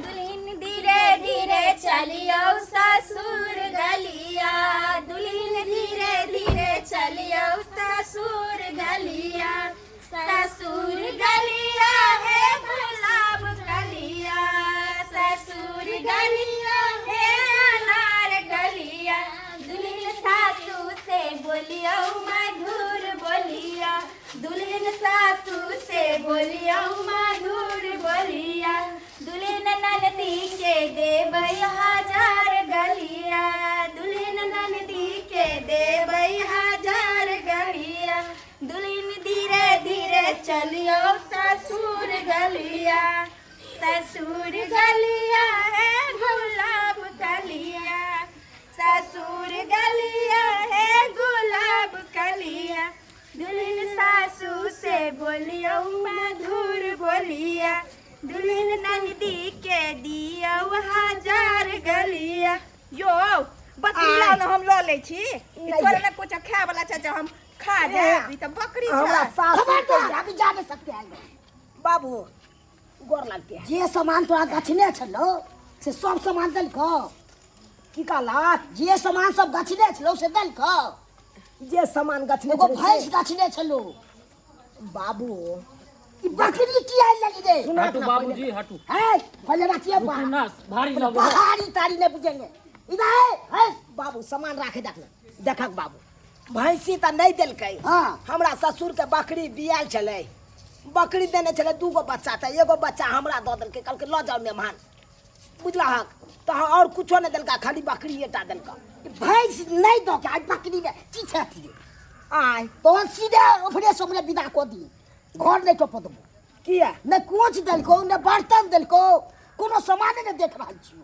दुल्हन धीरे धीरे चलियौ ससुर गलिया, दुल्हन धीरे धीरे चलियौ ससुर गलिया, ससुर गलिया हे गुलाब कलिया, ससुर गलिया हे अनार गलिया, दुल्हन सासू से बोलियौ मधुर बोलिया, दुल्हन सासू से बोलियौ मधुर बोलिया, दुल्हन ननदी के देबै हजार गलिया, दुल्हन ननदी के देबै हजार गलिया, दुल्हन धीरे धीरे चलियौ ससुर गलिया, ससुर गलिया है गुलाब कलिया, ससुर गलिया है गुलाब कलिया, दुल्हन सासू से बोलियौ मधुर बोलिया, दुल्हन ननदी के दियौ हजार गलिया। यो बकरी लाउ ने, हम लऽ लै छी। ई तोरे ने कुछ खाय वाला छै जे हम खा जायब? ई तऽ बकरी हमरा छै। सासुर के अभी जा नहीं सकते हैं। बाबू, गोर लगते हैं। जे सामान तोरा गछने छलो से सब सामान देलकौ? की कहलक? जे सामान सब गछने छलो से देलकौ? जे सामान गछने एगो छलै से- भैंस गछने छलो। बाबू, ई बकरी की आयल लगी रे? सुना हटू बाबूजी, हटू। है पहले रखिए। रुकू ना, भारी लगो है। पहाड़ी तारी नहीं बुझेंगे इधर है, है। बाबू, सामान राखे देख ना, देखक बाबू, भैंसी तऽ नहि देलकै। हमरा ससुर के बकरी बियाल छलै, बकरी देने छलै, दूगो बच्चा तऽ एगो बच्चा हमरा दऽ देलकै, कहलकै लऽ जाउ मेहमान, बुझलहक? तऽ आओर कुछो नहि देलका, खाली बकरिए टा देलका। भैंस नहीं दो के आज बकरी में की छै अथी रे? आय? तोहन सीधे ओकरे से हमरे विदा कऽ दी, घर नहीं टपऽ देबो। किया? ने कोच देलको ने बर्तन देलको, कोनो सामाने ने देख रहल छियो।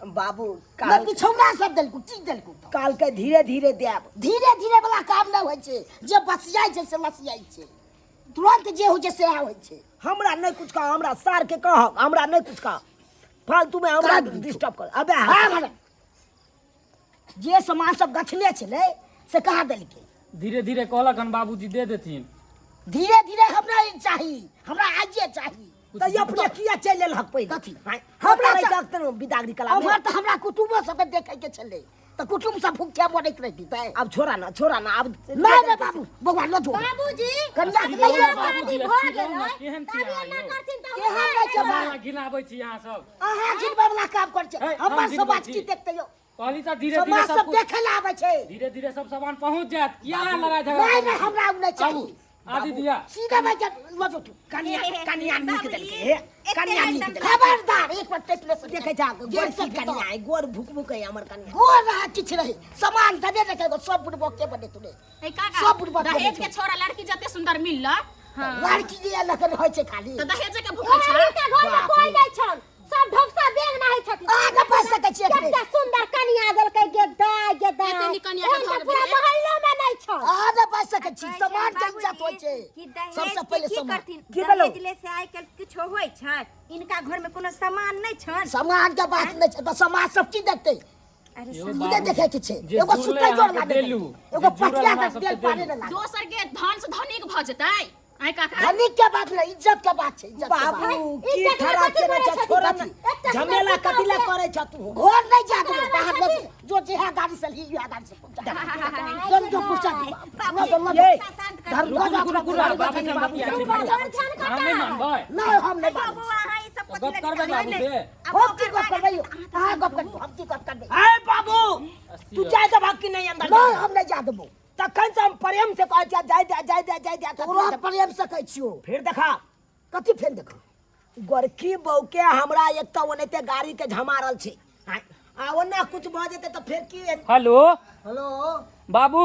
बाबू, ने काल बिछौना सब देलको, की देलको? तऽ कहलकै धीरे धीरे देब। धीरे धीरे वाला काम नहि होइ छै, जे बसियाइ छै से लसियाइ छै, तुरंत जे होइ छै सएह होइ छै। हमरा नहि कुछ कह, हमरा सार के कह, हमरा नहि कुछ कह, फालतू में हमरा करा देबै। डिस्टर्ब कर अबे। हाँ, भले। जे सामान सब गछने छलै से कहाँ देलकै? धीरे धीरे कहलक हन बाबूजी, दे देथिन। धीरे धीरे हमरा ई चाही, हमरा आइये चाही। तऽ अपने किया चलि एलहक पहिले? कथी? हमरा हमरा देखते बिदागरी कला में। उम्हर तऽ हमरा कुटुम्बो सबके देखै के छलै, तऽ कुटुम्ब सब भूखे मरैत रहितै। आब छोड़ा ना, छोड़ा ना आब। नहि नहि बाबू, बौआ न जो। बाबूजी, कनिया के बियाह नहि शादी बाबूजी, भऽ स्थिर रहू गेलै ने, केहन छी तब अहाँ एना यौ? करथिन तऽ केहन नहि छै हमरा बाप? घिनाबै छी अहाँ सब। अहाँ जिनबै वला काम करै छै। हे, हम हमर जिनबै समाज छी। की देखतै यौ? कहली तऽ धीरे धीरे समाज सब सब कुछ देखै लए आबै छै। धीरे धीरे सब सामान पहुंच जायत, किया लड़ाई झगड़ा नहि करै नहि छी? हमरा उ नहि चाही। आबू आदि दिया। सीधा भाई के लऽ जो तू। कनिया, कनिया नीक देलकै हे, कनिया नीक देलकै। खबरदार, एक बार टेकले से देखै जा गेट गोर से की भीतर। कनिया है, गोर भुक भुक है हमर कनिया। गोर रहा किछु रहे, सामान देबे नहि करै, सब बुड़बक के बने तूने। ए काका, सब बुड़बक के दहेज के बने। छोड़ा, लड़की जते सुंदर मिलल। हाँ। लड़की जे लखन होइ छै खाली तऽ दहेजे के भूखल छै। के घर में कोई नहीं छन, सब ढोकसा बेग नाही छथिन। अहाँ के बच सकै छियै एखने। कते सुंदर कनिया देलकै, गे दाय गे दाय। एते नीक कनिया के एहन तऽ घर पूरा भेलै। मोहल्लो में नहीं छन। अहाँ नहि बच सकै छी, कहै सामान छै के इज्जत होइ छै कि दहेज सबसँ के पहिले की सामान। करथिन? की भेलौ? दहेज ले से आइ काल्हि किछो होइ छै? इनका घर में कोनो सामान नहीं छन। सामान के बात नहि छै, बस समाज सब की देखतै? अरे यौ ई नहि बाबू, देखै के छै। जे एगो जुड़लै सुतै जोर अहाँके लागै, देलू, एगो जे जुड़ल पटिया हमरा के सबके तेल पानी देलू। नहि लागै। दोसर के धन से धनिक भऽ जेतै आइ काका। धनिक के बात नहि, इज्जत के बात छै, इज्जत के बात। बाबू, की इज्जत खराब कथी केने करै छ? छथि? छोड़ कथी? ने, एकटा झमेला सुनर कथी लए पुतहु करै छ तू? घर नहि जा देबै, बाहर लऽ जो। जो जेहा गाड़ी से ली, उएह गाड़ी से पहुँचा जो जो पहुँचा दे। लऽ जो, लऽ जो। ये शांत कर। धर्म रुकू, लऽ रुकू, जाओ, रुकू, अपना बाबू से हम बतिया छी। अहाँ नहि मानबै? नहि, हम नहि यौ मानबै। बौआ, अहाँ ई सब तऽ कथी गप लए करबै बाबू नहि, से? आब हम की ओकर गप बाद करबै यौ? अहाँ गप करू, हम की गप करबै? ए बाबू, तू अस्सी जाय देबहक कि नहि अंदर? नहि, हम नहि जा देबौ। तखन से हम प्रेम से कहै छियै, जाय दे, जाय दे, जाय दे। तोरा प्रेम से कहै छियौ। फिर देखा। कथी फेर देखा? गोरकी बहू के हमरा एक तऽ ओनाहिते गाड़ी के झमारल छै आ ओना कुछ भऽ जेतै तऽ फेर की हेतै? हेलो। हेलो। बाबू।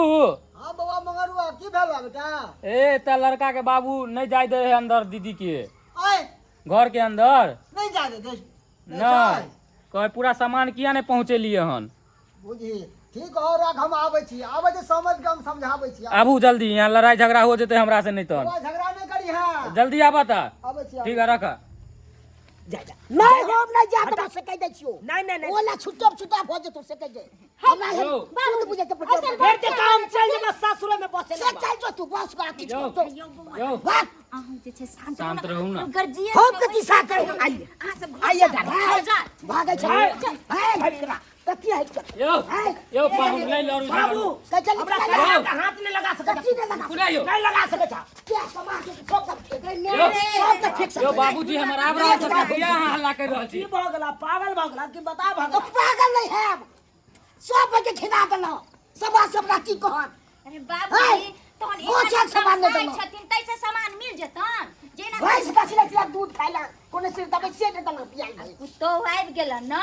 हाँ बौआ मंगरुआ, की भेल बेटा? ए तऽ लड़का के बाबू नहि जाय दे है अंदर दीदी के। आय? घर के अंदर नहीं जाय दे? नहि, कहे पूरा सामान किया नहि पहुँचेलियै हन। बुझी ठीक हो राख, हम आबै छी, आबै छी, समझ के हम समझाबै छी। आबू जल्दी, यहाँ लड़ाई झगड़ा हो जेतै हमरा से नहि तहन। बौआ, झगड़ा नहि करी। हाँ, जल्दी आबऽ तऽ। आबै छी। ठीक है, रख। जा जा। नहि, हम नहि जा देबौ से कहि दै छियौ। नहि नहि नहि। ओला छुट्टम छुट्टा भऽ जेतौ से कहि दे। हमरा यौ। शुद्ध बुझै के पड़तौ। फेर ते काम चलि जेबै सासुरे में बसे से चल जो तू, बस बा किछु यौ। करतौ। यौ। भाग। अहूँ जे छै शांत शांत रहू ना। गर्जियन हम कथी साथ रहू? आइए। अहाँ सब घर आइए जाउ, दादा। घर जाउ। भागै छै हे हट करा कथी हट कर यौ यौ पाहुन नहि लड़ू बाबू चल हमरा चल कनिया के हाथ नहीं लगा सकै कथी नहि लगा सुना यौ नहीं लगा सकै छा क्या समाज के सब तक ठीक यौ सब तक ठीक यौ बाबूजी हमर आब रहल छथिन किया अहाँ हल्ला करि रहल की छी भऽ गेला पागल भऽ गेला कि बता भऽ तो गेला पागल नहीं है अब सब के खिला देलहुँ सभा सब की कहत अरे बाबूजी तहन गोचर एना सामान नहि तमसाइ देलहुँ। छथिन तैसे सामान मिल जेतन जेना भैंस कथी लए दूध खाइला कोनो सिर दबै से नहि देलहुँ पियाइ भैंस पुतोहु आबि गेलन न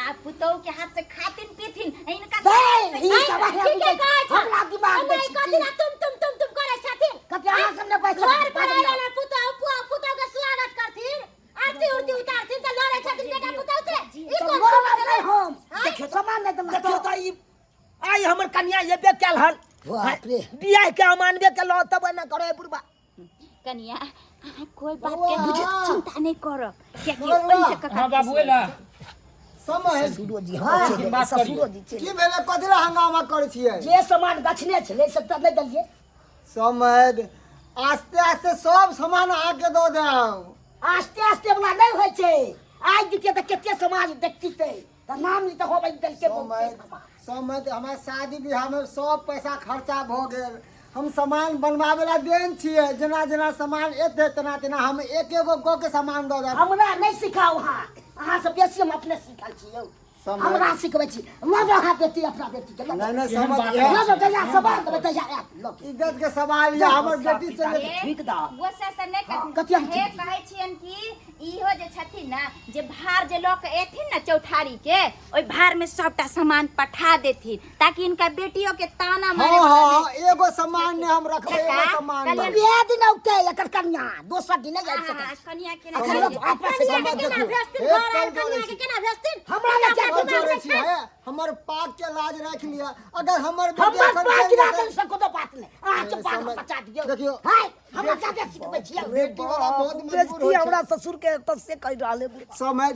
आ पुतोहु के हाथ से खातिन पीथिन हिनका दे, ई से सब अहाँ ठीके बुझै कहै छी। छौ। हमरा दिमाग हमरा दै ई छी कथी ला तुम तुम तुम तुम करै छथिन कथी अहाँ सब ने पैसा घर पर आयल पुतोहु पुतोहु के स्वागत करथिन आरती उरती उतारथिन तऽ लड़ै छथिन बेटा पुतोहु से ई तऽ कोन लड़ब नहि हम आँय? देखियौ सामान नहि देलहुँ देखियौ तऽ ई आइ हमर कनिया एबे कयल हन बाप रे। बियाह के मानबे केलहुँ तब एना करो बुढ़बा कनिया अहाँ कोई बात के बौआ। चिंता नहीं करब कियाकि बौआ। ओहि से कका हाँ बाबू एला समय ससुरो जी हाँ चलि बात गेलै, ससुरो करियौ। जी चलि की भेलै कथी लए हंगामा करै छियै जे सामान गछने छलै से तऽ नहि देलियै समय आस्ते आस्ते सब सामान अहाँके दऽ देब आस्ते आस्ते वाला नहि होइ छै आइ दितियै तऽ कते समाज देखतियै तऽ नाम तऽ होबै देलकै समय समय हमरा शादी बियाहमे सब पैसा खर्चा भऽ गेल हम सामान बनबाबै ला देन छियै जेना जेना सामान एतै तेना तेना हम एक एगो कऽ के सामान दऽ देब हमरा नहि सिखाउ अहाँ अहाँ से बेसी हम अपने सीखल छी यौ समझ- हमरा सिखबै छी लऽ जाउ अहाँ बेटी अपना बेटी के लऽ नहि जाउ नहि एहन समझ बात लऽ जाउ जहिया सामान देबै तहिया आयत लऽ के इज्जत के सवाल यऽ हमर बेटी चले ठीक दा गुस्सा से नहीं हाँ, कथी हम हे ठीक कहै छियन कि इहो जे छथिन ना जे भार जे लऽ के एथिन ना चौठारी के ओहि भार में सबटा सामान पठा देथिन ताकि इनका बेटियों के ताना मारे हाँ वाला हाँ नहीं। एगो सामान नहि हम रखबै एगो काका, सामान कलिया- नहि। बियाह दिन औतै एकर कनिया दोसर दिन नहि आबि हाँ, हाँ, सकै कनिया के ना अखन भेज लोक आपस कनिया में के केना देखू, भेजथिन एक घर आयल कल कनिया करै के छी। केना भेजथिन हमरा लग कल क्या जोड़ै छी हे हमर पाग के लाज राखि लिअ अगर हमर बेटी हमर एखन पाग चलि गिरा जेतै देल से कोनो बात नहि अहाँके पाग हम समझ- बचा दियौ देखियौ। हाय हमरा जादे सिखबै छियै बेटी वाला बहुत मजबूर बेइज्जती होइ हमरा छै ससुर के तब से कहि रहल है बुढ़बा समझ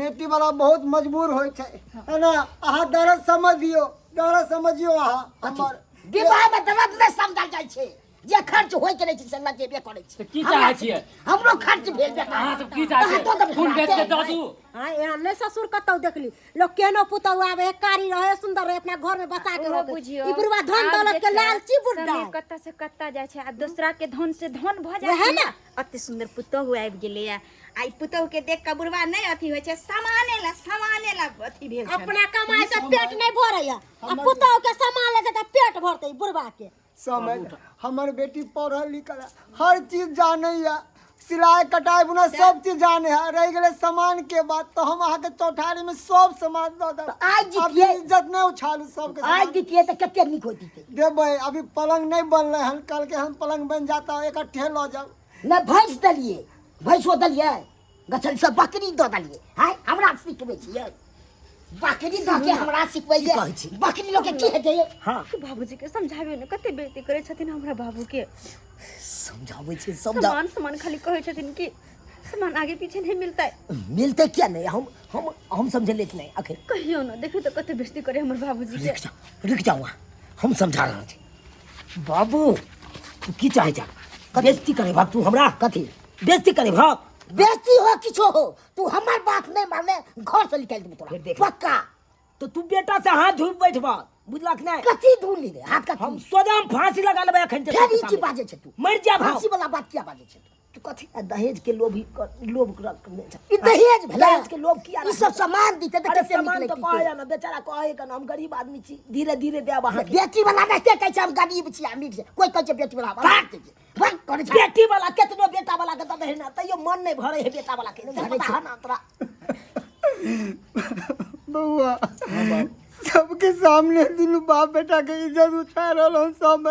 बेटी वाला बहुत मजबूर होइ छै है ना अहाँ दर्द समझियौ दर्द समझियौ अहाँ हमर विवाह में दर्द नहि समझल जाइ छै जे खर्च होय के रहै छै से लगेबे करै छै तऽ की चाहै छियै हमरो खर्च भेल बेटा अहाँ सब की चाहै अहाँ दऽ छियै देबै खून बेच के दऽ दू हाँ एहन नहि ससुर कतौ देखली लोग केहनो पुतहु आवे है कारी रहे सुंदर रहे अपना घर में बसा के ओहो रखे बुझियौ ई बुढ़वा धन आब दौलत जे के छै, लालची बुढ़ा समय कतऽ से कतऽ जाइ छै आ दोसरा के धन से धन भऽ जाइ वएह छै ने। ने अते सुंदर पुतोहु आबि गेलैया आ ई पुतोहु के देख कऽ बुढ़वा नहि अथी होइ छै सामाने ला सामाने ला अथी भेल छै अपना कमाई से पेट नहीं भरैया आ पुतहु के सामान लेते तऽ पेट भरतै ई बुढ़वा के समझ हमर बेटी पढ़ल लिखल है हर चीज जानैया सिलाई कटाई बुनाई सब चीज जाने है रहि गेलै सामान के बात तऽ हम अहाँके चौठारी में सब सामान दऽ देब तऽ आइ अभी जितियै इज्जत नहि उछालू सबके आइ सामान जितियै तऽ कते नीक होइतियै देबै अभी पलंग नहि बनलै हन कल के हम पलंग बनि जाता इकट्ठे लऽ जाउ नहि भैंस देलियै भैंसो देलियै गछल से बकरी दऽ देलियै हाय हमरा सिखबै छियै बकरी दऽ के हमरा सिखबै की कहै छी? बकरी लोग के की हेतै हाँ बाबूजी के समझाबियौ ने कते बेइज्जती करै छथिन हमरा बाबू के समझाबै छै समझा सामान सामान खाली कहै छथिन कि सामान आगे पीछे नहीं मिलता है मिलते किया नहीं हम हम हम समझलियै कि नहीं अखन कहियो ना देखियो तो कते बेइज्जती करे हमर बाबूजी के रुक जाओ रुक जाओ वहाँ हम समझा रहल छी बाबू तू की चाहे जा बेइज्जती करे भाग तू हमरा कथी बेइज्जती करे भाग बेइज्जती हो किछो हो तू हमर बात नहीं मानले घर से निकाल देबो फिर तोरा देख। पक्का तो तू बेटा से हाथ धोइ बैठबा बुझलक नहीं कथी धुली रे हाथ कथी हम सोजाम फांसी लगा लेबै अखन जे फेर ई की बाजै छै तू मरि जाब हम। फांसी वाला बात किया बाजै छै तू तू कथी आ दहेज के लोभ ही लोभ रखने छै ई दहेज भेलै दहेज के लोभ किया ई सब सामान दिते तऽ अरे कते सामान निकलै तऽ कहै ने बेचारा कहै के हम गरीब आदमी छी धीरे धीरे देब अहाँके बेटी वाला रहते कहै छै हम गरीब छी अमीर छी कोई कहै छै बेटी वाला भाग के भाग करै छै बेटी वाला केतनो बेटा वाला के दऽ दे ने तैयो मन नहि भरै है बेटा वाला के भरै पता छै। है ना तोरा बौआ सबके सामने दुनू बाप बेटा के इज्जत उठा रहल हन सब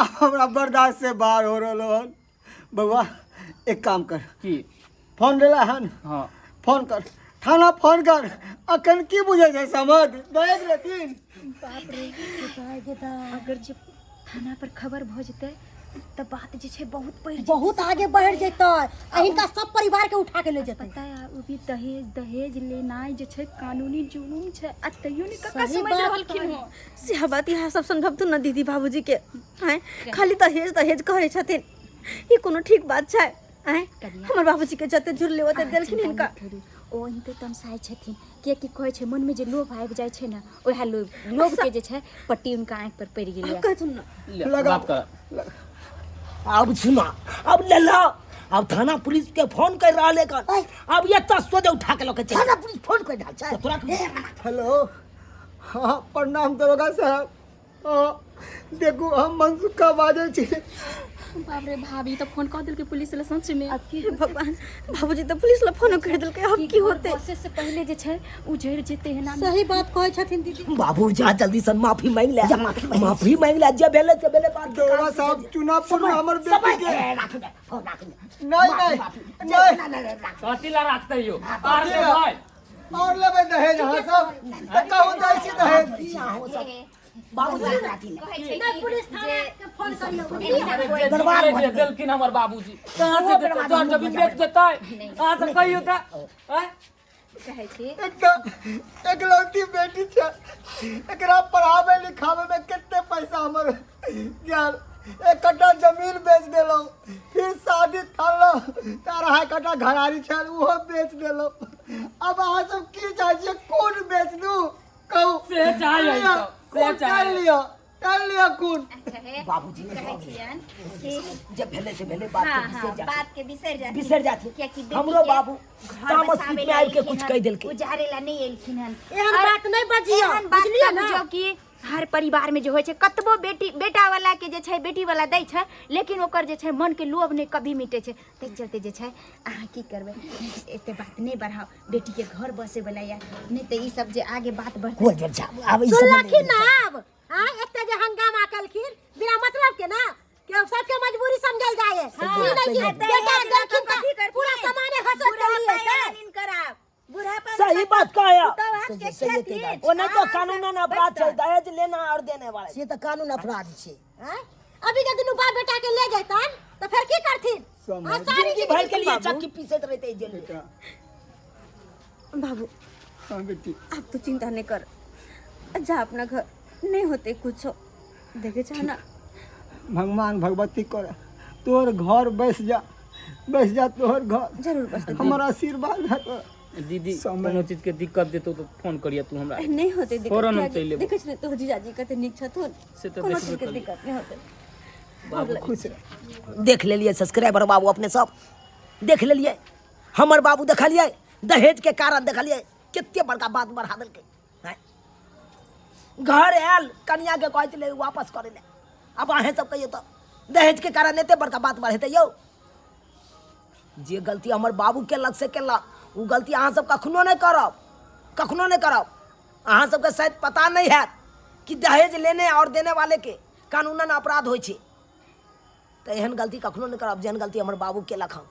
आब हमरा बर्दाश्त से बाहर हो रहल हन बौआ एक काम कर की फोन लेला हन हाँ फोन कर थाना फोन कर अखन की बुझै छै समझ देख लेथिन अगर जे थाना पर खबर भऽ जेतै तऽ बात जे छै बहुत बढ़ि जेतै बहुत आगे बढ़ जेतै आ हिनका सब परिवार के उठा के ले जेतै पता है ओ भी दहेज दहेज लेनाइ जे छै कानूनी जुर्म छै आ तैयो ने कका सही समझ बात रहलखिन हो सएह बात इएह सब समझबतु ने दीदी बाबूजी के आँय खाली दहेज दहेज कहै छथिन ई कोनो ठीक बात छै? आँय, हमर बाबूजी के जते जुड़ले ओते देलखिन हिनका। ओ ओहिते तमसाइ छथिन, कियाकि कहै छै मनमे जे लोभ आबि जाइ छै ने, ओएह लोभ लोभके जे छै पट्टी हुनका आँखि पर पड़ि गेलै। कहथुन ने। ले, लगा। बात कर। अब सुना, अब ले ला, अब थाना पुलिस के फोन कर रहा लेकर अब ये तो सोझे उठा के लोके चल। थाना पुलिस फोन कर रहल छै। तो तोरा हेलो, हाँ प्रणाम दरोगा साहब। हाँ देखू हम मनसुखा बाजै छी। बाप रे भाभी, तो फोन कऽ देलकै पुलिस लए सच में। अब की भगवान, बाबूजी तऽ पुलिस ला फोनो कर देलकै, अब की होते? बसे से पहले जे छै उजड़ जेतै है ना। सही बात कहै छथिन दीदी। बाबू जा, जल्दी से माफी मांग ले। जा, माफी मांग ले। माफी मांग ले, जे भेले से भेले, बात के दरोगा काम साहब चुनापुर में हमर बेटी के ए, राखू दे, फोन राखू दे। नहीं नहीं नहीं। ना, ना, ना, राख। कथी ला राखते यौ? आर ले भाई। और लेबै दहेज अहाँ सब तऽ कहू दै छी दहेज। बाबू जी कहै छै नहि, कि पुलिस थाना के फोन करियौ, बुझलियै? जे बर्बाद जुटलै भऽ जे जेतै। देलखिन हमर बाबूजी, कहाँ से देतै? जर जमीन बेच देतै? अहाँ सब कहियौ तऽ आँय? कहै छी एकदम एकलौती बेटी छै, एकरा पढ़ाबै लिखाबै में कते पैसा हमर गेल। एक कट्ठा जमीन बेच देलहुँ, फिर शादी ठानलहुँ तऽ अढ़ाई कट्ठा घरारी छल, ओहो बेच देलहुँ। अब अहाँ सब की चाहै छियै? कोन बेच दू कहू? से चाहै हइ लिअ, सब, से खून चाहै। कर लिअ, कर लिअ खून। अच्छा हे, बाबूजी ने कहै छियनि कि जे भेले से भेले, बात के हाँ बिसरि हाँ जाथिन। बात के बिसरि जाथिन। बिसरि जाथिन। कियाकि बेटी हमरो के बाबू घर तामस बसाबै पीट में ला आबि के एलखिन कुछ हन, कहि देलकै। उजारे ला नहि एलखिन हन। एहन और बात नहि बजियौ, एहन बात बुझलियै तऽ ने? बुझियौ कि हर परिवार में जे होइ छै, कतबो बेटी बेटा वाला के जे छै बेटी वाला दै छै, लेकिन ओकर जे छै मन के लोभ नहि कभी मिटै छै। ताहि चलते जे छै अहाँ की करबै, एते बात नहि बढ़ाउ, बेटी के घर बसे वाला या नहि तऽ ई सब जे आगे बात बढ़तै। कोइ जोर छा आब ई सब सुनलखिन ना आब? आँ, एते जे हंगामा केलखिन बिना मतलब के ना, के सबके मजबूरी समझल जाए। ई नहि कि बेटा देलखिन तऽ पूरा सामाने हसत के लिए छै। सही बात कहया। सही- सही एते बात। ओ नहीं तो कानूनन अपराध छै दहेज लेना और देने वाला। से तऽ कानून अपराध छै। आँय? अभी के दुनू बाप बेटा के ले जैतन तऽ फेर की करथिन? समझ। आ, सारी जिंदगी भर के लिए चक्की पीसैत रहते जेल में। बेटा। बाबू। हाँ बेटी। अब तू चिंता नहीं कर, जा अपना घर, नहीं होते कुछ देखे चाहना। भगवान भगवती करे तोहर घर बस जा, बस जा तोहर घर। जरूर बस। हमर आशीर्वाद है तोरा। दीदी, समय। कोनो चीज के दिक्कत देतौ तऽ फोन करिया तू हमरा। नहीं होते दिक्कत। फौरन हम कियाकि चलि एबौ। देखे छी ने तोहर जीजाजी कते नीक छथुन। से तऽ कोनो देखबे चीज के करियै। दिक्कत नहीं होते। बाबू खुश रह। देख लेलियै सब्सक्राइबर बाबू, अपने सब देख लेलियै, हमर बाबू देखलियै दहेज के कारण देखलियै कते बड़का बात बढ़ा देलकै। आँय? घर आयल कनिया के कहै छलै वापस करै लए। आब अहें सब कहियौ तऽ दहेज के कारण एते बड़का बात बढ़ेतै यौ? जे गलती हमर बाबू केलक से केलक, ओ गलती अहाँ सब कखनो नहि करब, कखनो नहि करब। अहाँ सबके शायद पता नहि हैत कि दहेज लेने और देने वाले के कानूनन अपराध होइ छै। तऽ एहन गलती कखनो नहि करब जेहन गलती हमर बाबू केलक हन।